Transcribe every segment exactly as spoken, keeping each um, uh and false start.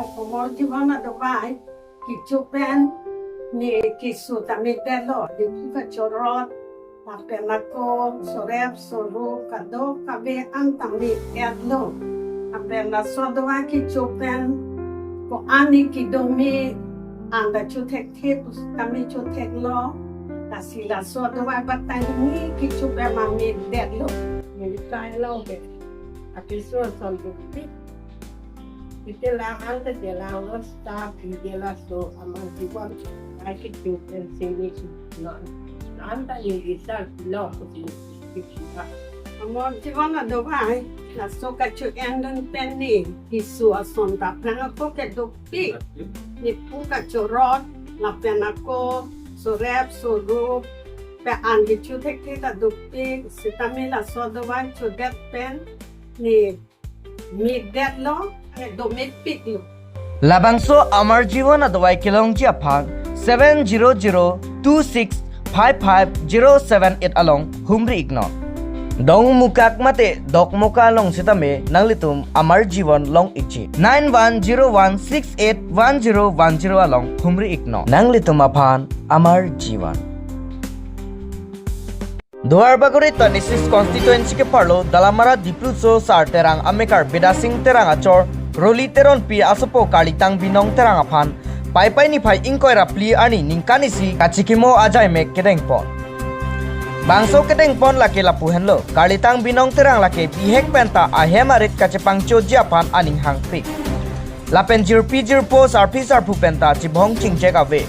Amar Jiwan adovai kecho pen ne keso tame detlo, dipu kachorot, lapen ako, sorep, soru, kadokave an tame detlo. Lapen laso adovai kecho pen ko-an ne kedo me an ta chothekthe pu tame chotheklo. Lasi laso adovai batai ne kecho pen mame detlo. Neli tailo ke. Akeso ason dopik. Ite la anta je langlo staff, ite laso Amar Jiwan ai kecho pen sini non. Anta ni isa lo ko sini. Amar Jiwan adovai, laso kacho-en dun pen ne keso ason ta aphrang ako ke dopik, dipu kachorot, lapen ako, sorep, soru, pen an kechothekthe ta dopik, sitame laso adovai chodet pen ne me detlo, ke domepiklo. Labangso Amar Jiwan adovai kelongji aphan seven zero zero two six five five zero seven eight along humri iknon. Dongmukak mate Dokmoka along sitame nanglitum Amar Jiwan long ikji. Nine one zero one six eight one zero one zero along humri iknon. Nanglitum aphan Amar Jiwan. Duarbagori twenty-six constituency keparlo Dalamara Dipluso Sar Terang amekar Bidya Sing Terang achor Roli Teronpi asopo Karlitang Binong Terang aphan Paipai niphai ingkoi ra phli arni ningkan isi kachikimo ajaimek kedengpon. Bangso kedengpon lake lapu henlo, Karlitang Binong Terang lake bihek penta ahem arit kachepangchoji aphan aning hangpik. Lapen jirpi jirpo sarpi sarpo penta chibhong chingjek ave.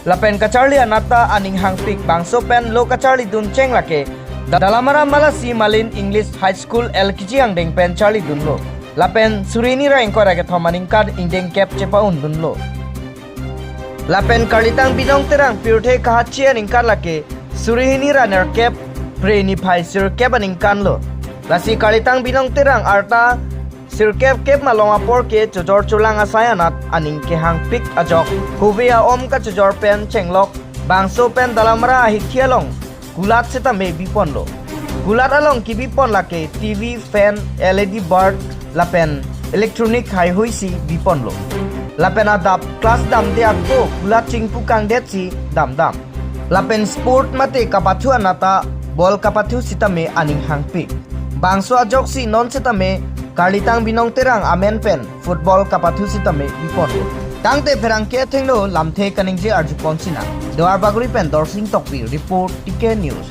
Lapen kacharli anat ta aning hangpik, bangso pen lo kacharli dun cheng lake Dalamara Malasi Malin English High School L K G angdeng pen charli dunlo. Lapen suri hini ra ingkoi ra kethom aningkan ingdeng kep chepa-un dunlo. Lapen Karlitang Binong Terang pirthe kahachi aningkan lake suri hini ra nerkep Phre niphai sirkep aningkanlo. Lasi Karlitang Binong Terang arta sirkep kep malom apor ke chojor cholang asai anat aning kehangpik ajok, kove a-om kachojor pen chenglok bangso pen Dalamara ahikhi along kulat sitame biponlo. Kulat along kibipon lake T V, fan, L E D bulb lapen electronic haihui si biponlo. Lapen adap class damde ako kulat chingpu kangdet si damdam. Lapen sport mate kapathu anat ta ball kapathu sitame aning hangpik. Bangso ajoksi non sitame Karlitang Binong Terang amen pen football kapathu sitame bipon. Tangte pherangke athengno lamthe kaningje arjupon sinang. Duarbagori pen Dorsing Tokbi report, T K News.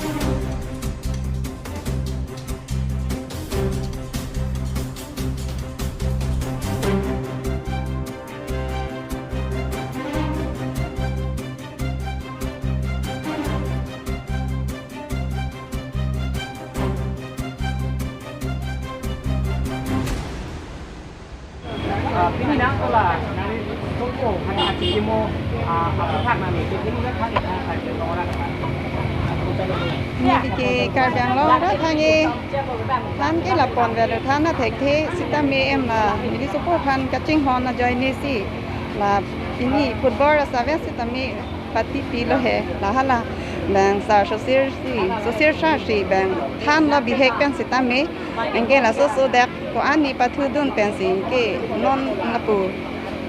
Ah, pini nang kola, nang toko, hanya aci kimo, ah, apa hak nang itu, pini kan hanya hanya orang. Neli ke Karbi Anglong ra thang-e, than ke lapu-an avelo, than athekthe sitame em la, neli sopo aphan kachinghon ajoine si la, pini football asave sitame patipilo he, la hala bang sar sosir si, sosir sar si bang thanlo bihek pen sitame, anke laso so dak ko-an ne pathudun pensi ke non lapu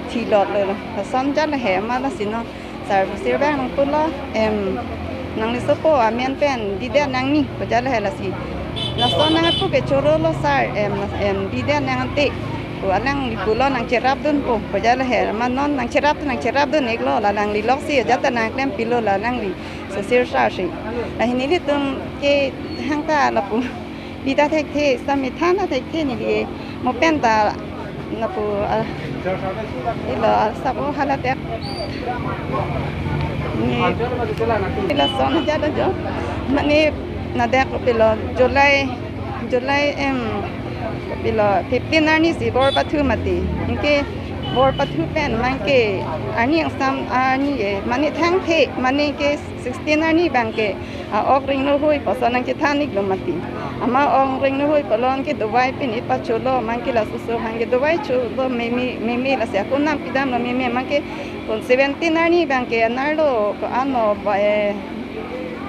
thilotlo, lason jat le he ma lasi non. Sar sosir bang nangpulo, em, nangli sopo amen pen didet nangji pu jat le he lasi. Lason nangpu ke chorolo sar, em, em, didet nang ante pu alangli pulo, nangcherapdunpo pu jat le he, ma non nangcherap, nangcherapdun iklo, la nangli loksi ajat ta nangklempilo la nangli sosir sar si. La hini nelitum ke hangta lapu bida thekthe, sami than athekthe neli mo pen ta lapu, ah, ilo, ah, sabo hala dak. Ne, ilo son aja do jo. Mane nadak pilo July, July em, pilo fifteen arni si bor pathu mati. Anke bor pathu pen mangke arni angsam arni e, mane thangthe, mane ke sixteen arni bangke, ah, ok ring no hui puson nangchethan iklo mati. Ama ok ring no hui pulo, anke dovai pini pacholo, mangke laso so hangke dovai cholo meme, meme lasi ako nam pidamlo meme, mangke kon seventeen arni bangke anerlo ko-an lo ba, eh,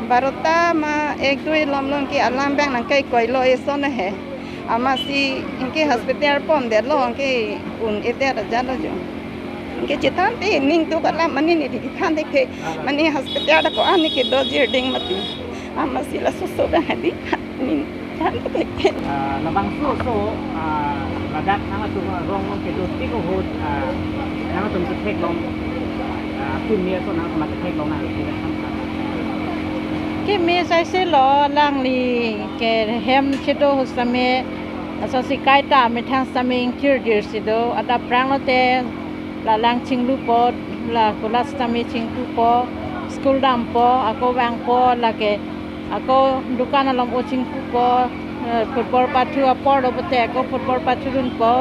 barota ma ek dui lom lom ke alarm bang nangkai koilo eson he. Amatsi anke hospital pondetlo, anke un-edet ajatlo jo. Anke chethan te ning tu kalam mane ne di than te ke mane hospital ta ko-an ne kedo jirding mati. Amatsi laso so dah di ning than te ke. Ah, labangso so, ah, ladak nangtum arong along kedo tik ahut, ah, nangtum ketheklong, ah, akimi aso nangtum ketheklong nang. Kimi saisilo, alangli ke hem kedo ahut sitame, asonsi kaita methang sitame ingkirdir si do, adap prang lote la lang chinglupo, la kulat sitame chingpupo, school dampo, ako vangpo, lake ako dukan along o chingpupo, eh, football pathu apor lo pote ako football pathudunpo.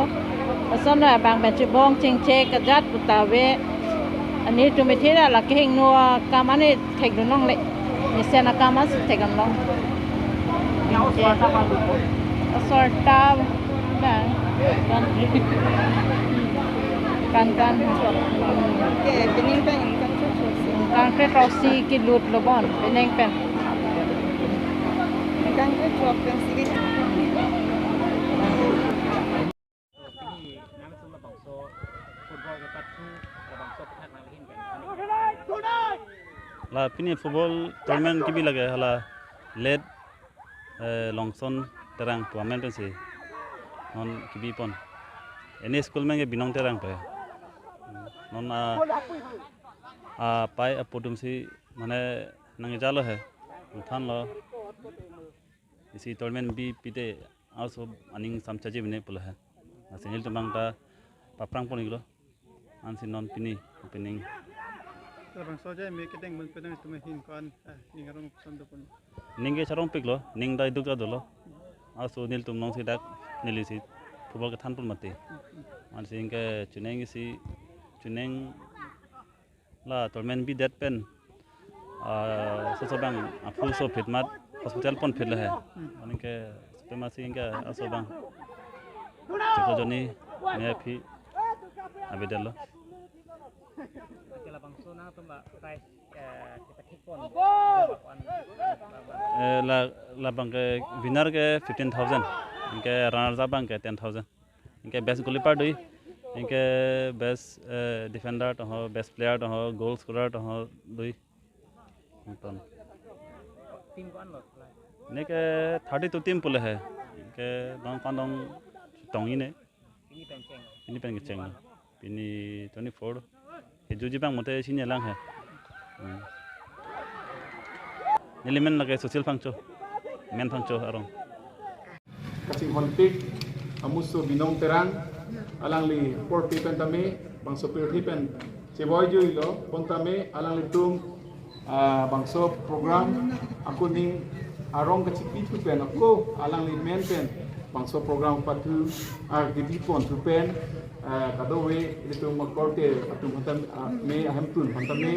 Ason lo abang pen chibong chingche kajat puta ave. Ani tum ithera la kehingno akam ani thekdun longle. Mesen akam asi thekdun long. Asor ta ba kan kan kan. Oke, pining pen kan kan kan. Kan ke rosi kilut lo bon, pining pen. Kan ke chok pen sige. Pini nangtum labangso football kepathu, labangso kethak nanghin pen. La pini football tournament kebi lake hala late, eh, Longson Terang pu amen pensi non kebipon. Eni school amen ke Binong Terang pu. Non a, apai apo atumsi mane nangkejalo he. Nangthanlo. Isi tournament bi pite aso aning samchaji mene pulo he. Lasi nelitum abang ta paprang pon iklo. Ansi non pini opening. Labangso ajai me kedeng bang penang tuma hin ko-an, eh, ning arong koson dopon. Ning ke charongpiklo, ning dai duk dolo. Aso nelitum alongsi dak nelisi football kethan pon mati. Ansi anke chuneng isi chuneng la tournament bidet pen, ah, soso abang aphu so phit mat hospital ponphit lo he. Anke sope masi anke aso abang chiklo joni ne aphi avedetlo. Oke, labangso nangtum ba prize, eh, kepathik pon. Eh, la, labang ke winner ke fifteen thousand, anke runners up abang ke ten thousand. Anke best goalkeeper dui, anke best, eh, defender tong ho, best player tong ho, goal scorer tong ho dui. Anton. Team ko-an lo? Neke thirty-two team pulo he. Anke dong pandong tong ine. Pini pen cheng. Pini pen kecheng. Pini twenty-four. Kejuji abang mote sini lang he. Hmm. Neli men lake Sushil Phangcho. Men Phangcho arong. Kachinghonpik amuso Binong Terang, alangli porti pen tame, bangso pirthe pen chevoi juilo, pon tame, alanglitum, ah, bangso program, ako ning arong kachipi thu pen, ako alangli men pen, bangso program pathu, ah, kidi pon thu pen, ah, kadokave, ilitum akorte atum aphan tame, ah, me ahemtun aphan tame,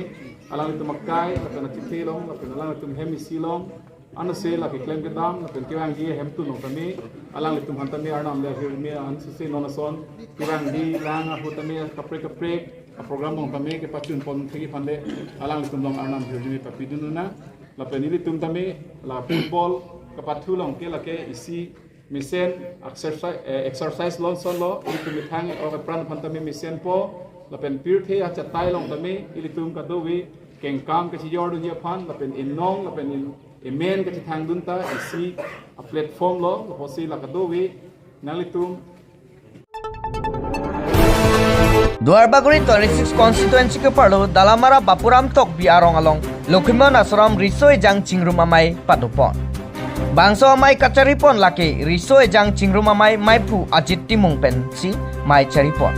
alanglitum akai, lapen achithe along, lapen alanglitum hem isi along, anase lake klem kedam, lapen kevangji ahemtun along tame, alanglitum aphan tame arnam le ahirjume ansose non ason, kevangji lang ahut tame kaprek kaprek, a program along tame kepachun pon thekji aphan le, alanglitum along arnam ahirjume papidun nang, lapen ilitum tame, la football kepathu along ke lake isi mesen exercise, eh, exercise lo, lason lo, ilitum methang ok apran aphan tame mesenpo, lapen pirthe achatai along tame, ilitum kadokave kengkam kachijordunji aphan, lapen inong, lapen in, emen kachithangdun ta, isi a platform lo, lapusi la kadokave, nanglitum. Duarbagori twenty-six constituency keparlo Dalamara Bapuram Tokbi arong along Lokhimon Asaram riso ejang chingrum amei padopon. Bangso amei kacharipon lake riso ejang chingrum amei meiphu Ajit Timung pensi mei charipon.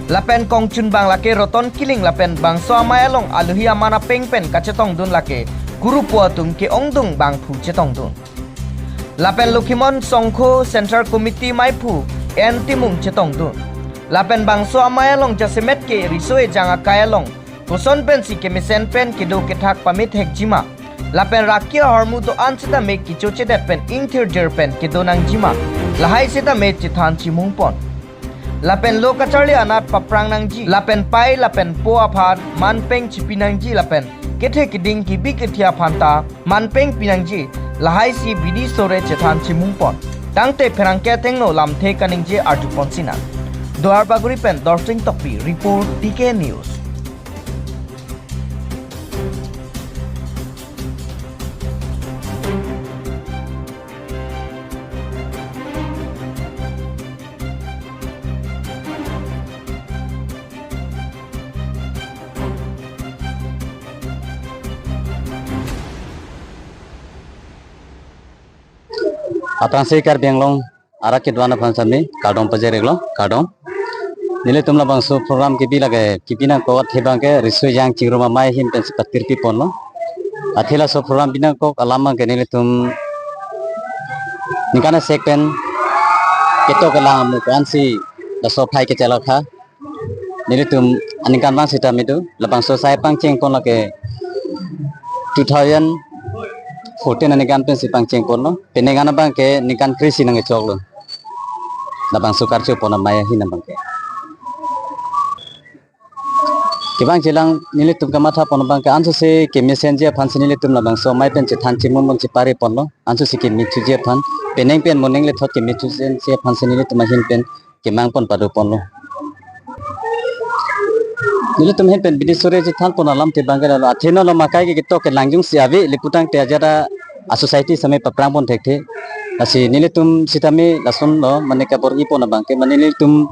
Lapen kongchunbang lake Roton Killing lapen bangso amei along aluhi aman apeng pen kachetongdun lake kurupo atum ke-ongdung bangphu chetongdun. Lapen Lokhimon Songkho Central Committee meiphu N Timung chetongdun. Lapen bangso amei along jasemet ke riso ejang akai along koson pensi kemesen pen kedo kethak pamethekjima, lapen raki ahormu do-an sitame kechochedet pen ingthirjir pen kedo nangjima, lahai sitame chethan chimungpon. Lapen lo kacharli anat paprang nangji, lapen pai lapen po aphan manpeng chipi nangji, lapen kethe keding kebi kethe aphan ta manpeng pinangji, lahaisi bidi sore chethan chimungpon. Tangte pherangke atengno lamthe kaningje arjupon sinang. Duarbagori pen Dorsing Tokbi report, T K News. Aphrangsi Karbi Anglong arat kedo-an aphan sami kardom pajir-iklo, kardom. Nelitum labangso program kebi lake, kebi nangkok athe abangke riso ejang chingrum amei ahin pensi patirpi ponlo. Athe laso program bi nangkok alam abangke nelitum ningkan asek pen ketok kelang amu ko-ansi laso aphai kechelok tha. Nelitum aningkan abang sitame do, labangso asai pangcheng pon lake two thousand fourteen aningkan pensi pangcheng ponlo. Peningkan abangke ningkan kre-isi nangkechoklo. Labangso karcho pon amei ahin abangke. Kevang chelang nelitum kamatha pon abangke ansose kemesenji aphansi nelitum labangso amei pen chethan chimum pon chepari ponlo. Ansose kemechuji aphan, penang pen moning lethot kemechuji aphansi nelitum ahin pen kemang pon pado ponlo. Nelitum ahin pen bidi sore chethan pon alamthe abangke lalo, athe non lo makai ke ketok kelang jongsi ave le putangte ajat a-society sami paphrang pon thekthe. Lasi nelitum sitame lasonlo, mane kabor-i pon abangke, mane nelitum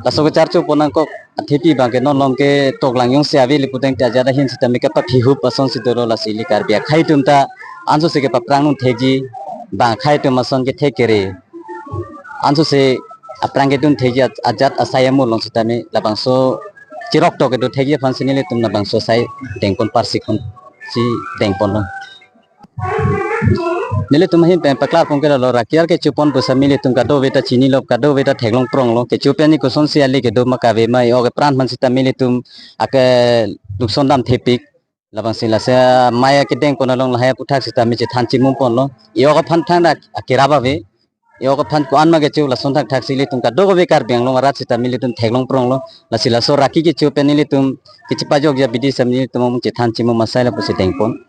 laso kacharcho pon nangkok athepi abangke non lom ketok lang jongsi ave le putangte ajat ahin sitame kapaphihup asonsi dolo. Lasi ili Karbi akhei atum ta ansose kepaphrang dun thekji, bang akhei atum ason kethek kere ansose aphrang kedun thekji a-, ajat asai amu along sitame labangso chirok tok kedo thekji aphansi nelitum labangso asai dengpon parsi khun si dengponlo. Nelitum ahin pen paklar pon ke lalo, rakiar kecho pon pusitame ilitum kadokave ta chinilo, kadokave ta theklong pronglo. Kecho pen ni kosonsi ale kedo ma kave ma, e-ok epran aphan sitame ilitum ake lukson dam thepik. Labangsi lasi amei akedeng pon along lahai aphuthak sitame chethan chimum ponlo. E-ok aphan thangta akerap ave. E-ok aphan ko-an ma kecho, lason thakthaksi ilitum kadokave Karbi Anglong arat sitame ilitum theklong pronglo. Lasi laso raki kecho pen ilitum kechepajokji abidi sitame ilitum chethan chimum asai lapusi dengpon.